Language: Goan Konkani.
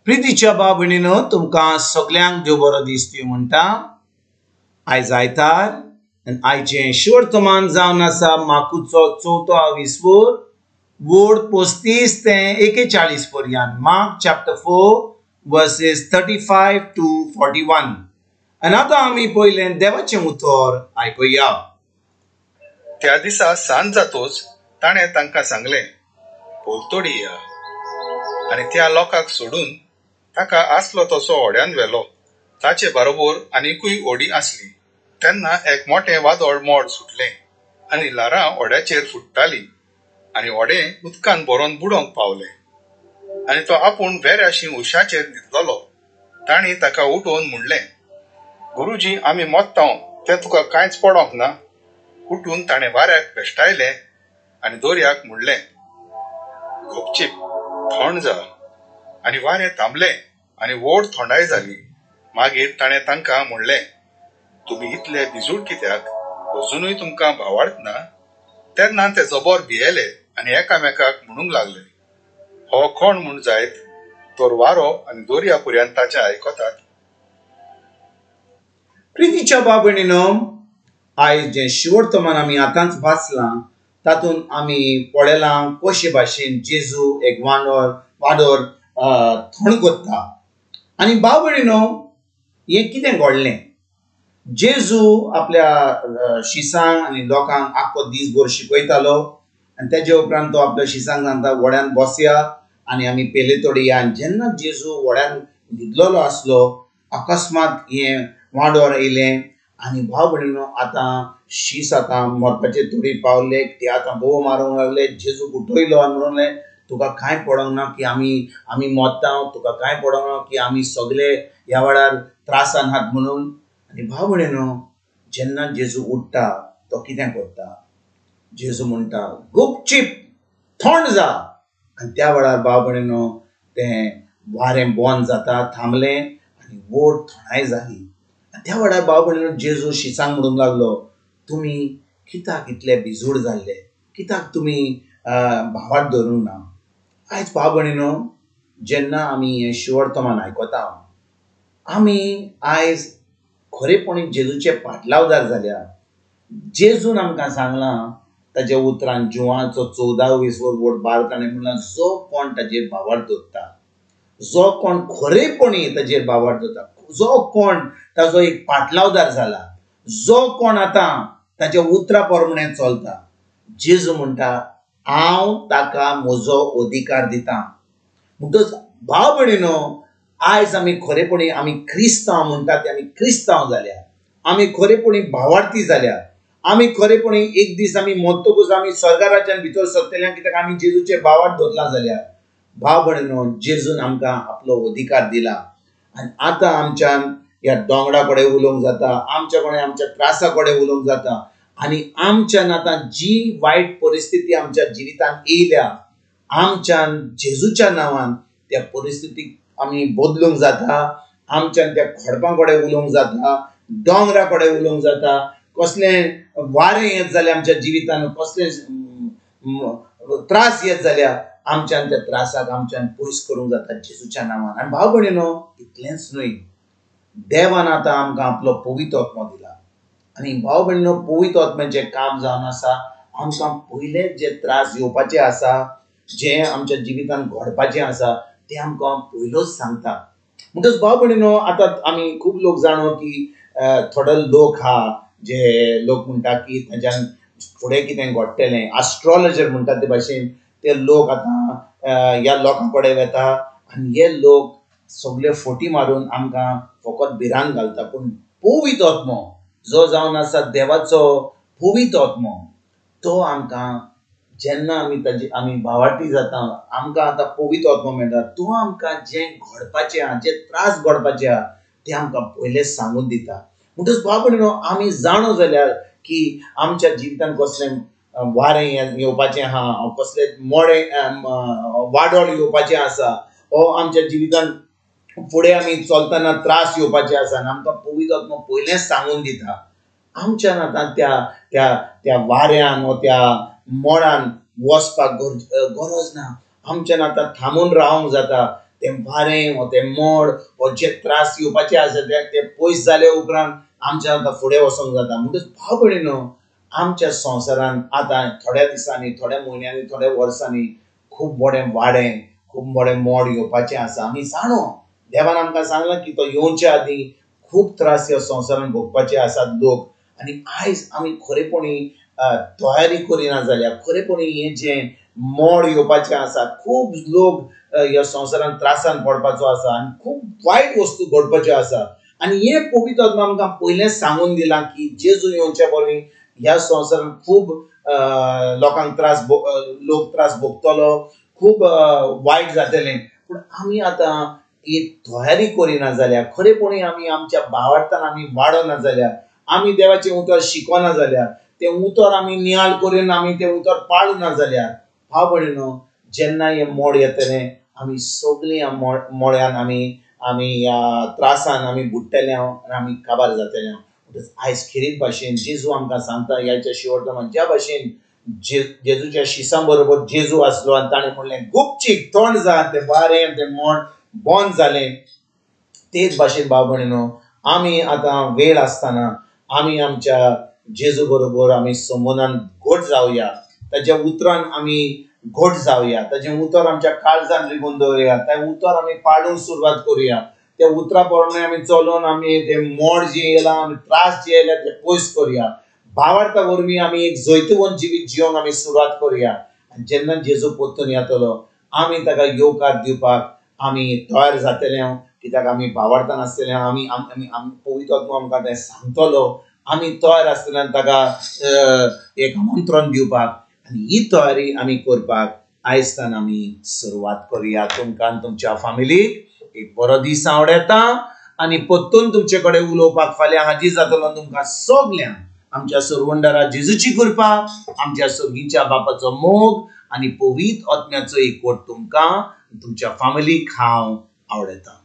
प्रितीच्या भाव भयणीनो, तुमकां सगल्यांक देव बरो दीस दिवं म्हणटा। आयज आयतार आनी आयचें शिवर्तमान जावन आसा मार्कुचो चवथो आविस्वोर वोड 35 ते 41 पर्यंत। Mark chapter 4 verses 35 to 41। आनी आतां आमी पयलें देवाचें उतर आयकुया। त्या दिसा सांज जातोच ताणें तांकां सांगलें, पलतडी या। आनी त्या लोकांक सोडून ताका आसलो तसो होड्यान व्हेलो। ताचे बरोबर आनिकूय होडी आसली। तेन्ना एक मोटें वादळ मोड सुटलें आनी ल्हारां होड्याचेर फुट्टालीं आनी होडें उदकान भरोन बुडोवंक पावलें। आनी तो आपूण वेऱ्याशी उशाचेर न्हिदलोलो। तांणी ताका उठोवन म्हणलें, गुरुजी, आमी मोत्तांव तें तुका कांयच पडोंक ना। उठून ताणें वाऱ्याक भेश्टायलें आनी दर्याक म्हणलें, गपचीप थंड जा। आनी वारें थांबलें आनी व्हड थंडाय जाली। मागीर ताणें तांकां म्हणलें, तुमी इतले भिजूड कित्याक? अजुनूय तुमकां भावार्थ ना? तेन्ना ते जबर भियेले आनी एकामेकाक म्हणूंक लागले, हो कोण म्हूण जायत तर वारो आनी दर्या पर्यंत ताचें आयकतात। प्रितीच्या भाव भयणीनो, आयज जें शिवर्तमान आमी आतांच वाचलां तातूंत आमी पळयलां कशे भाशेन जेजू एक वाडोर थंड करता। आनी भाव भयणीनो, हें कितें घडलें? जेजू आपल्या शिसांक आनी लोकांक आख्खो दीसभर शिकयतालो आनी तेजे उपरांत तो आपल्या शिसांक सांगता, व्हड्यान बसया आनी आमी पेलेतोडी या। आनी जेन्ना जेजू व्हड्यान न्हिदलेलो आसलो, अकस्मात हें वाडोर येयलें आनी भाव भयणीनो, आतां शीस आतां मरपाचे तोडी पावले। ते आतां बोव मारूंक लागले। जेजूक उठयलो आनी म्हणलें, तुका कांय पडोंक ना की आमी मोत्ता, तुका कांय पडोंक ना की आमी सगले ह्या वेळार त्रासान आहात म्हणून। आनी भाव भयणीनो, जेन्ना जेजू उठ्ठा तो कितें करता? जेजू म्हणटा, गुपचीप थंड जा। आनी त्या वेळार भाव भयणीनो, तें वारें बंद जाता, थांबलें आनी व्हड थंडाय जाली। आनी त्या वेळार भाव भयणीनो, जेजू शिसांक म्हणूंक लागलो, तुमी कित्याक इतले भिजूड जाल्ले? कित्याक तुमी भावार्थ धरूंक ना? आयज भाव भयणीनो, जेन्ना आमी हें शिवर्तमान आयकता, आमी आयज खरेपणी जेजूचे पाटलावदार जाल्या। जेजून आमकां सांगलां ताज्या उतरान, जुवाचो 14 वोड 12 ताणें म्हणलां, जो कोण ताजेर भावार्थ दवरता, जो कोण खरेपणी ताजेर भावार्थ दवरता, जो कोण ताजो एक पाटलावदार जाला, जो कोण आतां ताज्या उतरा प्रमाणे चलता, जेजू म्हणटा, हांव ताका म्हजो अधिकार दिता। म्हणटच भाव भयणीनो, आयज आमी खरेपणी आमी क्रिस्तांव म्हणटा ते आमी क्रिस्तांव जाल्या, आमी खरेपणी भावार्थी जाल्या, आमी खरेपणी एक दीस आमी मरतकूच आमी स्वर्गा राज्यान भितर सरतले, कित्याक आमी जेजूचे भावार्थ धरला जाल्या। भाव भयणीनो, जेजून आमकां आपलो अधिकार दिला आनी आतां आमच्यान ह्या दोंगरा कडेन उलोवंक जाता, आमच्या कडेन आमच्या त्रासा कडेन उलोवंक जाता आनी आमच्यान आतां जी वायट परिस्थिती आमच्या जिवितांत येयल्या, आमच्यान जेजूच्या नांवान त्या परिस्थितीक आमी बदलूंक जाता, आमच्यान त्या खडपां कडेन उलोवंक जाता, दोंगरा कडेन उलोवंक जाता। कसलें वारें येत जाल्यार आमच्या जिवितान, कसलें त्रास येत जाल्यार आमच्यान त्या त्रासाक आमच्यान पयस करूंक जाता जेजूच्या नांवान। आनी भाव भयणीनो, इतलेंच न्हय, देवान आतां आमकां आपलो पवित्र आत्मो दिला आनी भाव भयणीनो, पवित्र आत्म्याचें काम जावन आसा आमकां पयलेच जे त्रास येवपाचे आसा, जे आमच्या जिवितान घडपाचें आसा, ते आमकां पयलोच सांगता। म्हणटच भाव भयणीनो, आतां आमी खूब लोक जाणो की थोडे लोक आहा जे लोक म्हणटा की तांच्यान फुडें कितें घडटलें, आस्ट्रोलॉजर म्हणटा ते भाशेन ते लोक आतां ह्या लोकां कडेन वता आनी हे लोक सगळे फोटी मारून आमकां फकत भिरांत घालता। पूण पवित्र आत्मो जो जावन आसा देवाचो पवित्र आत्मो, तो आमकां जेन्ना आमी ताजी आमी भावार्थी जाता, आमकां आतां पवित्र आत्मो मेळटा, तो आमकां जें घडपाचें आहा, जे त्रास घडपाचे आहा, ते आमकां पयलेच सांगून दिता। म्हणटच भाव भयणीनो, आमी जाणो जाल्यार की आमच्या जिवितान कसलें वारें येवपाचें आहा, कसलें मोडें वाडोळ येवपाचें आसा, ओ आमच्या जिवितान फुडें आमी चलतना त्रास येवपाचे आसा आनी आमकां पवित्र आत्मो पयलेंच सांगून दिता। आमच्यान आतां त्या त्या त्या वाऱ्यान वो त्या मोडान वचपाक गरज ना, आमच्यान आतां थांबून रावंक जाता। तें वारें वो तें मोड वो जे त्रास येवपाचे आसा ते पयस जाले उपरांत आमच्या आतां फुडें वचोंक जाता. म्हणटच भाव भयणीनो, आमच्या संवसारान आतां थोड्या दिसांनी, थोड्या म्हयन्यांनी, थोड्या वर्सांनी खूब बरें वाडें, खूब बरें मोड येवपाचें आसा. आमी जाणो देवान आमकां सांगलां की तो येवचे आदीं खूब त्रास ह्या संवसारान भोगपाचे आसात लोक. आनी आयज आमी खरेपणी तयारी करिना जाल्यार, खरेपणी हें जें मोड येवपाचें आसा, खूब लोक ह्या संवसारान त्रासान पडपाचो आसा आनी खूब वायट वस्तू घडपाच्यो आसा. आनी हें पवित्र आत्मा आमकां पयलेंच सांगून दिलां की जेजू येवचे पयलीं ह्या संवसारान खूब लोकांक त्रास, लोक त्रास भोगतलो, खूब वायट जातलें. पूण आमी आतां ही तयारी करिना जाल्यार, खरेपणी आमी आमच्या भावार्थान आमी वाडना जाल्यार, आमी देवाचें उतर शिकना जाल्यार, तें उतर आमी नियाळ करून आमी तें उतर पाळना जाल्यार, भाव भयणीनो, जेन्ना हें मोड येतलें आमी सगळीं ह्या मोड्यान आमी आमी ह्या त्रासान आमी बुडटले आनी आमी काबार जातले. आयज खेरीत भाशेन जेजू आमकां सांगता ह्याच्या शेवटाक, ज्या भाशेन जेजूच्या शिसां बरोबर जेजू आसलो आनी ताणें म्हणलें गुपचीक तोंड जा, तें वारें तें मोड बंद जालें. तेच भाशेन भाव भयणीनो, आमी आतां वेळ आसतना आमी आमच्या जेजू बरोबर आमी संबंदान घट जावया, ताच्या उतरान आमी घट जावया, ताचें उतर आमच्या काळजान रिगून दवरुया, तें उतर आमी पाळूंक सुरवात करुया, त्या उतरा प्रमाणे आमी चलोवन आमी ते मोड जें येयलां, आमी त्रास जे येयला ते पयस करुया. भावार्था वरवीं आमी एक जैतवंत जिवीत जिवंक आमी सुरवात करुया. आनी जेन्ना जेजू परतून येतलो आमी ताका येवकार दिवपाक आमी तयार जातले, कित्याक आमी भावार्थान आसतले, आमी आमी पवित्र आत्मो आमकां तें सांगतलो, आमी तयार आसतले ताका एक आमंत्रण दिवपाक. आनी ही तयारी आमी करपाक आयजतान आमी सुरवात करुया. तुमकां आनी तुमच्या फामिलीक एक बरो दीस आवडटा आनी परतून तुमचे कडेन उलोवपाक फाल्यां हाजीर जातलो. तुमकां सगल्यांक आमच्या सरवंडारा जेजूची कृपा, आमच्या सर्गीच्या बापाचो मोग आनी पवित्र आत्म्याचो एकवट तुमकां तुमच्या फामिलीक हांव आवडटा.